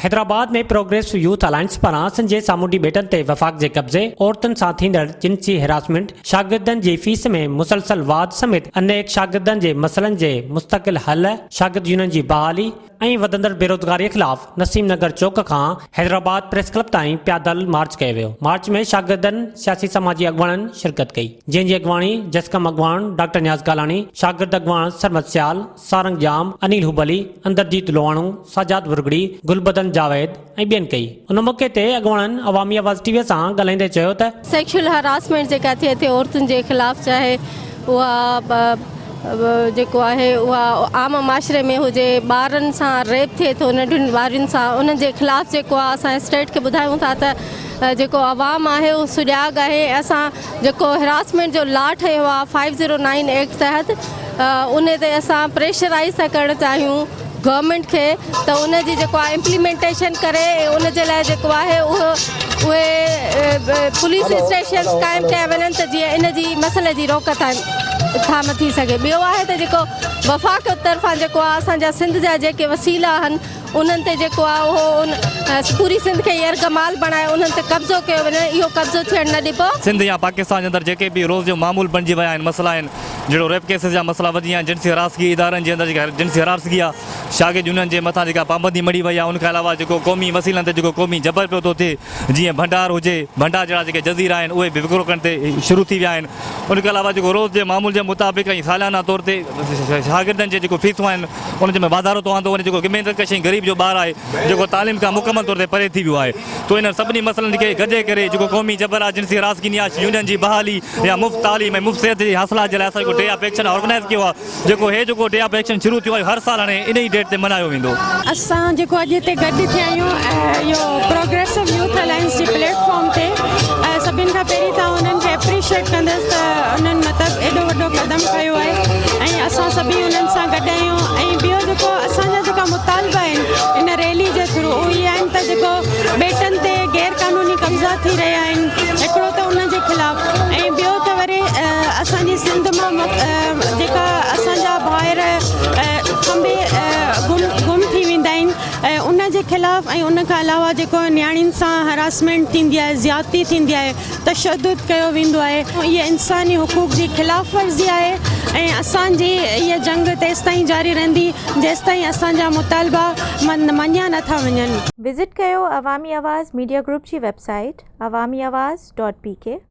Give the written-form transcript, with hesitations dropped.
Hyderabad ۾ progressive youth alliance پاران سنڌ جي سامونڊي ٻيٽن تي وفاق جي قبضي، عورتن سان ٿيندڙ جنسي هراسمينٽ، شاگردن جي فيس ۾ مسلسل واڌ سميت انيڪ شاگردن جي مسئلن جي مستقل حل، شاگرد يونين جي بحالي ۽ وڌندڙ بيروزگاري خلاف نسيم نگر چوڪ کان حيدرآباد پريس ڪلب تائين پيادل مارچ ڪيو ويو. مارچ ۾ شاگردن، سياسي سماجي اڳواڻن شرڪت ڪئي، جنهن جي اڳواڻي جسقم اڳواڻ ڊاڪٽر نياز ڪالاڻي، شاگرد اڳواڻ سرمد سيال، سارنگ ڄام، انيل هبلي، اندرجيت لوهاڻو، سجاد ڀرڳڙي، گلبدن جاويد ۽ ٻين ڪئي. ان موقعي تي اڳواڻن عوامي آواز ٽي وي سان ڳالهائيندي چيو ته. سيڪشوئل هراسمينٽ جيڪا ٿئي ٿي عورتن جي خلاف چاهي اها جيڪو آهي اها عام معاشري ۾ هجي ٻارن سان ريپ ٿئي ٿو ننڍين ٻارين سان انهن جي خلاف جيڪو آهي اسان اسٽيٽ کي ٻڌايون ٿا ته جيڪو عوام آهي اهو سجاڳ آهي اسان جيڪو هراسمينٽ جو لا ٺهيو آهي فائيو زيرو نائين ايڪٽ تحت ان تي اسان پريشرائيز ٿا ڪرڻ چاهيون گورنمينٽ کي ته ان جي جيڪو آهي امپليمينٽيشن ڪري ۽ ان جي لاء جيڪو آهي اهو اهي پوليس اسٽيشنس قائم ڪيا وڃن ته جيئن ان جي مسئلي جي روڪ ٿام ٿي سگهي ٻيو آهي ته جيڪو وفاق طرفان جيڪو آهي اسان جا سنڌ جا جيڪي وسيلا آهن انهن تي جيڪو آهي اهو ان پوري سنڌ کي يرغمال بڻائي انهن تي قبضو ڪيو وڃي اهو قبضو ٿيڻ نه ڏبو. سنڌ يا پاڪستان جي اندر جيڪي به روز جو معمول بڻجي ويا آهن مسئلا آهن جهڙو ريپ ڪيسز جا مسئلا وڌي ويا آهن جنسي هراسگي ادارن جي اندر جيڪا جنسي هراسگي آهي شاگرد يونين جي مٿان جيڪا پابندي مڙهي وئي آهي ان کان علاوه جيڪو قومي وسيلن تي جيڪو قومي جبر پيو ٿو ٿئي جيئن ڀنڊار هجي ڀنڊار جهڙا جيڪي جزيرا آهن اهي به وڪرو ڪرڻ تي شروع ٿي ويا آهن ان کان علاوه جيڪو روز جي معمول جي مطابق ۽ ساليانه طور تي شاگردن جي جيڪو فيسون آهن ان جي ۾ واڌارو ٿو آندو وڃي جيڪو محنت ڪش ۽ غريب جو ٻار آهي جيڪو تعليم کان مڪمل طور تي پري ٿي ويو آهي تو انهن سڀني مسئلن کي گڏي ڪري جيڪو قومي جبر آهي جنسي هراسگيني آهي يونين جي بحالي يا مفت تعليم ۽ مفت صحت جي حاصلات جي لاء اسان جيڪو ڊي آف ايڪشن آرگنائيز ڪيو آهي جيڪو هي جيڪو ڊي آف ايڪشن شروع ٿيو آهي هر سال هاڻي ان ئي ڊيٽ تي ملهايو ويندو. اسان جيڪو اڄ هتي گڏ ٿيا آهيون اهو پروگريسو يوٿ الائنس جي پليٽ فارم تي سڀني کان پهرين ته انهن کي اپريشيئيٽ ڪندس ته انهن مطلب ايڏو وڏو قدم کنيو آهي ۽ اسان سڀئي انهن سان گڏ آهيون ۽ ٻيو جيڪو اسان جا جيڪا مطالبا آهن ان ريلي جي ٿرو اهي آهن ته جيڪو ٻيٽن تي غير قانوني قبضا ٿي رهيا آهن هڪڙو ته ان جي خلاف ۽ ٻيو ته وري اسان جي سنڌ مان جيڪا اسان جا ڀائر کنڀي گم گم ٿي ويندا آهن ان جي خلاف ۽ ان کان علاوه جيڪو نياڻين سان هراسمينٽ ٿيندي آهي زيادتي ٿيندي آهي تشدد ڪيو ويندو آهي اهي انساني حقوق جي خلاف ورزي آهي ۽ اسان جي اها جنگ تيستائين جاري رهندي جيستائين اسان جا مطالبا مڃيا نٿا وڃن. وزٽ ڪيو عوامي آواز ميڊيا گروپ جي website Awami Awaz dot P K.